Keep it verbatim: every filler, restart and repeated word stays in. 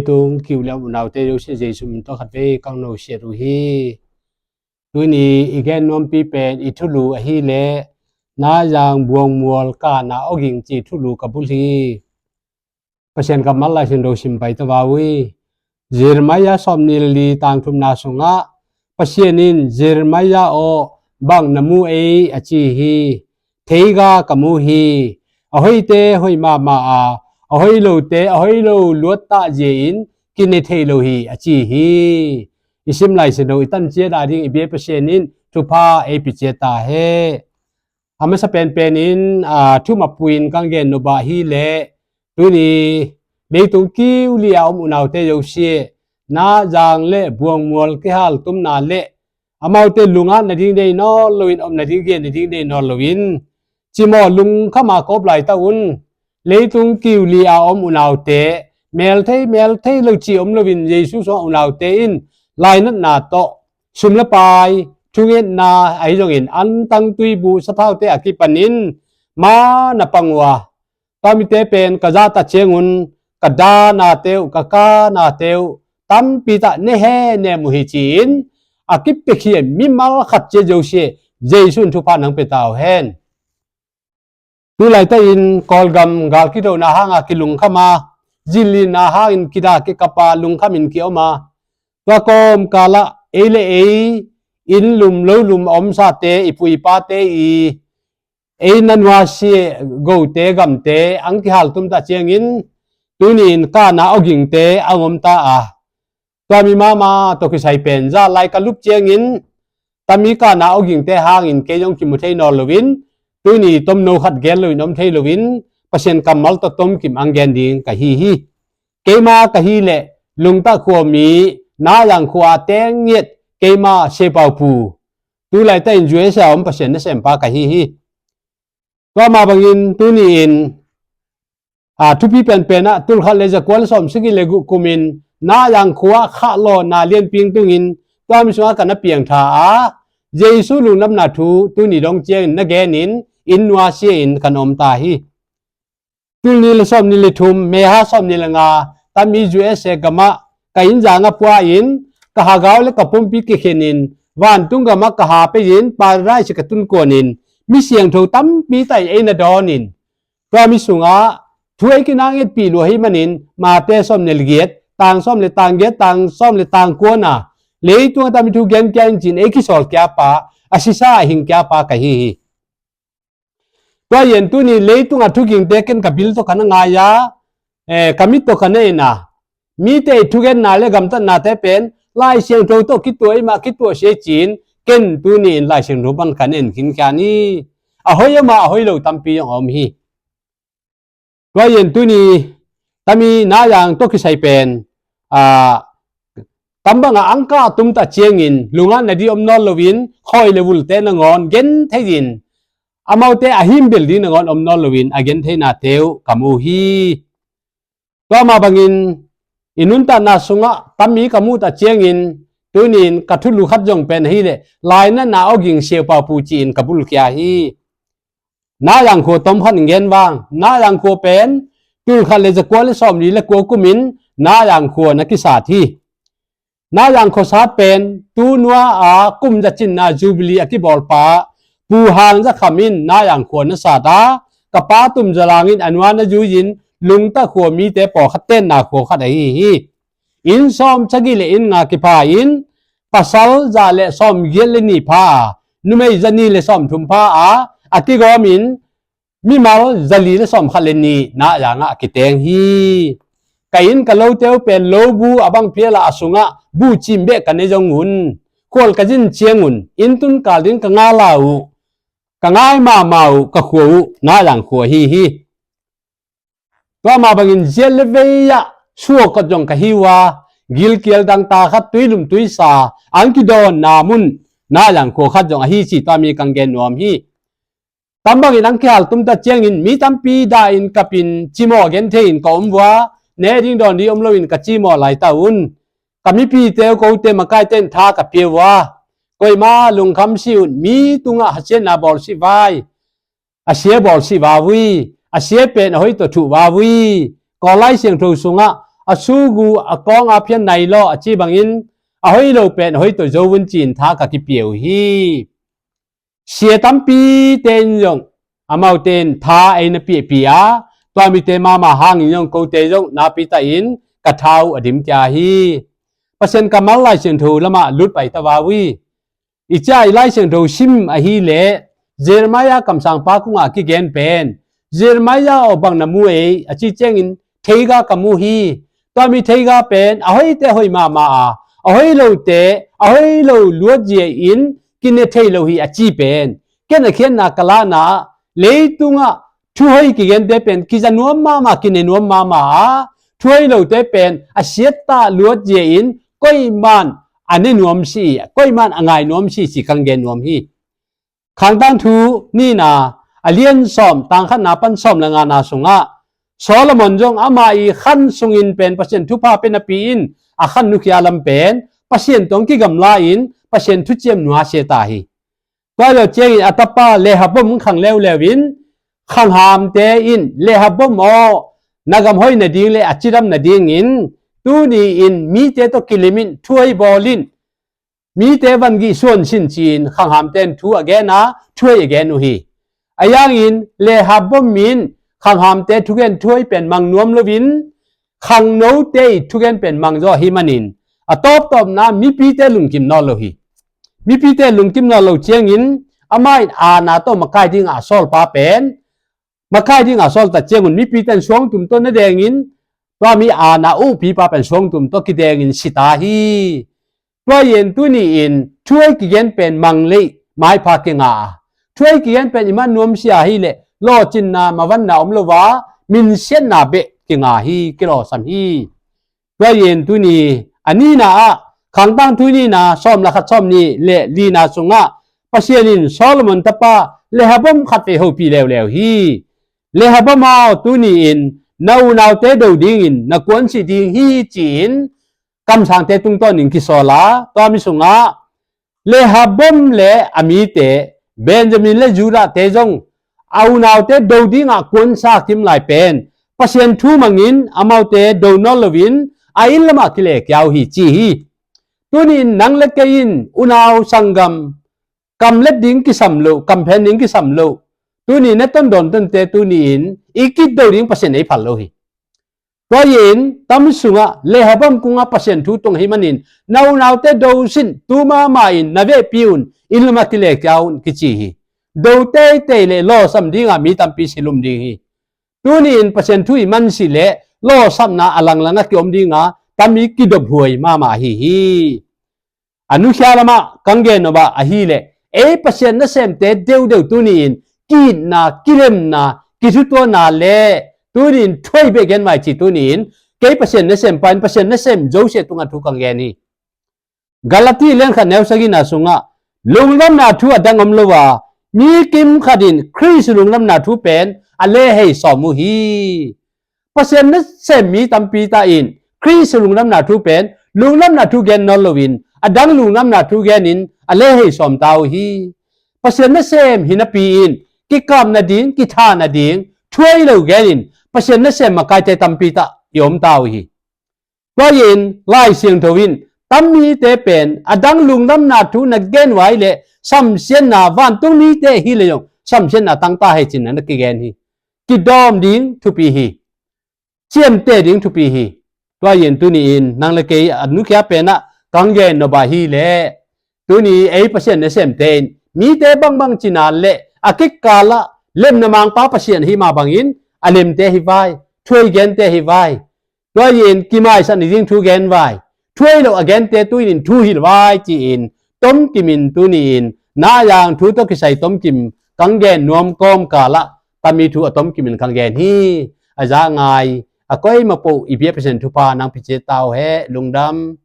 Leitung kiu le a om unaute Jesu min tawh khatvei kang no siat uh hi. Tuni i gen nuampi pen i thulu ahileh Nazang Buangmual Kana Awging ci thulu ka bul hi. Pasian kammal Lai Siangtho sim pai ta va uh hi. Jeremiah sawmnih le li tang thumna sungah Pasian in, "Jeremiah aw, bang na mu ei?" a ci hi. "Theiga ka mu hi. A hoite hoi mahmah a, a hoi lote a hoi lo luat tah zia in kine thei lo hi," a ci hi. I sim Lai Siangtho i tan ciat a ding i bia Pasian in thupha ei pi ciat ta he. A masa penpen in, a, thumapui in kang gen nop ah hileh, tuni leitung kiu li a om unaute Josie, Nazang le Buangmual kihal tumna le amaute lungah nading dei nawn loin, om nading gen nading dei nawn loin, cimawh lungkham a kawp lai ta un. Leitung kiu li a om unaute, mel thei mel thei lo ci om loin, Jesu sungah unaute in lainatna tawh, sum le pai, thungetna ahi zongin, antang tuibu sathaute a kipanin ma na pang uh a, tua mite pen ka zahtak ciangun ka danate uh, ka kanate uh tampi tah ne he nem uh hi ci-in a kipekhiam mimal khat cia Josie, Jesu in thupha nang pia ta uh hen. Tu laitakin Kawlgam gal kidona hanga kilungkhama, zinlinna hangin kida kikapa lungkhamin kioma, tua kawmkalah ei le ei inn lum lo lum a omsate, i pu i pate i ei na nuasia gote gamte ang kihal tumta ciangin, tuni-in Kana Awgingte ang omta a, tua mi mama tawh kisai pen za lai ka lup ciangin, tami Kana Awgingte hangin kei zong kimu thei nawn loin, tuni tomno khat gen loin om thei loin, Pasian kammal tawh tomkim ang gen ding ka hi hi. Keima ka hileh Lungtak khuami Nazang khua a teng ngiat keima Sepau Pu, tu laitakin U S A om Pasian nasempa ka hi hi. Tua mah bangin tuni-in, a, thupi penpen ah tulkhat le zakua le sawmsagih le guh kumin Nazang khua khahlawhna lianpi tungin tua mi sungah ka na piangtha a, Jesu lungdamna thu tuni dong ciangin na genin inn nuasia in ka na omta hi. Tulnih le sawmnih le thum, May ha sawmnih le nga, tami U S A gamah ka inn zangah pua-in, ka hagau le ka pumpi kikhenin, vantung gamah ka ha pei-in, Paradise ka tun kuanin, mi siangtho tampi tah in ei na dawnin, tua mi sungah thu ei kinangetpih lua hi manin, Mate sawmnih le giat, tang sawm le tang giat, tang sawm le tang kuana, leitungah tami thu gen kia in cin ei kisawl kia pa, a sisa a hing kia pa ka hi hi. Tua hi-in tuni leitungah thugingte ken ka bil tawh ka na ngai a, eh, ka mit tawh ka na en a, mite i thugenna le gamtatnate pen Lai Siangtho tawh kituah i mah kituah sia cin, ken tuni-in Lai Siangtho pan ka na en khin khian hi. A hoi om a, a hoi lo tampi zong a om hi. Tua hi-in tuni tami Nazang tawh kisai pen, a, tambangah ang kah tumta ciangin lungah na di om nawn loin, khawi le vulte nangawn gen thei-in, amaute a himbel ding nangawn om nawn loin a gen theinate uh ka mu hi. Tua mah bangin i nuntakna sungah tami ka muhta ciangin, tuni-in ka thulu khat zong pen ahileh Lainatna Awging Sepau Pu ci-in ka bulkhia hi. Nazang khua tom khat in gen vang, Nazang khua pen tulkhat le zakua le sawmli le kua kumin Nazang khua na kisat hi. Nazang khua sat pen tunua a kum za cinna Jubilee a kibawlpa Pu Hang Za Kham in Nazang khua na sat a, ka pa Tum Za Lang in a nua na zui-in Lungtak khua mite pawlkhat tenna khua khat ahi hi. Inn sawmsagih le inn nga kipha in, pasal za le sawmgiat le nih pha a, numei za nih le sawmthum pha a, a kigawmin mimal zali le sawmkhat le nih Nazang ah a kiteng hi. Ka inn ka lote uh pen lobu a bang phial a, a sungah buhcim beh ka nei zong un, khual ka zin ciangun inn tun kal ding ka ngala uh, ka ngai mahmah uh ka khua uh Nazang khua ahi hi. Tua mah bangin ziat le vei-ah suakot zong ka hi uh a, gilkial dangta khat, tuilum tuisa ang kidawnna mun Nazang khua khat zong ahi ci tua mi kang gen nuam hi. Tambangin ang kihal tumta ciangin mi tampi dahin kapin cimawh a gen thei-in ka om uh a, ne ding dawn ding om loin ka cimawh laita un. Ka mipite uh, kote makaite in tha ka pia uh a, koima lungkham si un, mi tungah hasiatna bawl si vai. A sia bawl si va vui, a sia pen a hoi tawh thuh va vui. Kawl Lai Siangtho sungah A sugu a kawng a phian nai law a ci bangin a hoi lo pen a hoi tawh zo vun ci-in tha ka kipia uh hi. Sia tampite in zong amaute in tha ei na piahpih a, tua mite mahmah hangin zong kote zong napi tahin ka tha uh a dim kia hi. Pasian kammal Lai Siangtho lamah lut pai ta va uh hi. I cia i Lai Siangtho sim ahileh Jeremiah kamsangpa kungah kigen pen, Jeremiah aw, bang na mu ei a ci ciangin theiga ka mu hi. Tua mi theiga pen a hoite hoi mahmah a, a hoi lote a hoi lo luatzia in kine thei lo hi a ci pen, ken a khiatna ka lahna ah leitungah thuhoi kigente pen kiza nuam mahmah, kine nuam mahmah a, thuhoi lote pen a siattah luatzia in koiman a ne nuam si, koiman a ngai nuam si ci kang gen nuam hi. Khangtang thu nihna a lian sawm, tang khatna pan sawm le ngana sungah Solomon zong ama i khan sungin pen Pasian thupha pe napi in a khan nukhia lam pen Pasian tawh kigamla in Pasian thuciam nuasia ta hi. Tua zawh ciangin a tapa Rehoboam khang leuleu in khanghamte in, Rehoboam aw, na gam hoi nading le a cidam nadingin tuni in mite tawh kilim in, thuhoi bawl in, mite van gih suan sin ci-in khanghamte in thu a gen a, thuhoi a gen uh hi. A yangin Rehoboam in khanghamte thugen thuhoi pen mang nuam loin khangnote i thugen pen mang zaw hi manin a tawptawpna mipite lungkim nawn lo hi. Mipite lungkim nawn lo ciangin amah in aana tawh makai dingah a sawlpa pen makai dingah a sawlta ciangun mipite in suangtum tawh na dengin tua mi aana uhpipa pen suangtum tawh kidengin sita hi. Tua in tuni in thuhoi kigen pen mang lei maipha kinga a, thuhoi kigen pen i man nuamsia hileh lawhcinna mavanna om lo a, minsiatna beh kinga hi, kilawhsam hi. Tua in tuni a nihna ah, khangtang thu nihna sawm le khat, sawm nih le lina sungah Pasian in Solomon tapa Rehoboam khatvei hopih leuleu hi. Rehoboam aw, tuni in na unaute do dingin na kuansih ding hi ci-in kamsangte tungtawnin kisawl a, tua mi sungah Rehoboam le a mite, Benjamin le Judahte zong a unaute do dingah kuansa kim lai pen Pasian thu mangin amaute do nawn loin a inn lamah kilehkia uh hi ci hi. Tuni in nang le kei in unau sanggam, kam let ding kisam loh, kam phen ding kisam loh, tuni na ton dawn tonte tuni in i kido ding Pasian ei phal lo hi. Tua in tam sungah Rehoboam kungah Pasian thu tung hi manin na unaute do sin, tu mahmah in na vehpi un, inn lamah kilehkia un kici hi. Do teitei le lawhsam dingah mi tampi silum ding hi. Tuni in Pasian thu i man sileh lawhsapna a langlangah kiom dinga tam i kidophuai mahmah ahi hi. A nusia lamah kang gen nop ah ahileh ei Pasian nasemte deudeu tuni in kiitna, kilemna, kithutuana le tuni in thuhoi beh gen vai ci tuni in kei Pasian nasem pa in Pasian nasem zosia tungah thu kang gen hi. Galati lian khat neu sagihna sungah lungdamna thu a dang om lo a, mi kim khat in Khrist lungdamna thu pen a lehhei sawm uh hi. Pasian nasem mi tampi ta in Khrist lungdamna thu pen lungdamna thu gen nawn loin a dang lungdamna thu genin a lehhei sawm ta uh hi. Pasian nasem hi napi in kikap nading, kitha nading, thuhoi lo genin Pasian nasem makaite tampi ta i om ta uh hi. Tua in Lai Siangtho in tam mite pen a dang lungdamna thu na gen vai le samsiatna, vantung mite hi le zong samsiatna tangta hei cinna na kigen hi. Kidawm ding thupi hi. Ciamteh ding thupi hi. Tua in tuni in nang le kei a nukhia penah kang gen nop ah hileh tuni ei Pasian nasemte in mite bangbang cina le a kikkalah lemna mangpa Pasian hi mah bangin a lemte hi vai, thuhoi gente hi vai. Tua in kimaisak ni ding thu gen vai, thuhoi lo a gente tu in thu hilh vai ci-in tomkim in tuni in na yang thu tawh kisai tomkim kang gen nuam kawmkalah tami thu a tomkim in kang gen hi. A za ngai a koima poh i biak Pasian thupha nang picia tau he. Lungdam.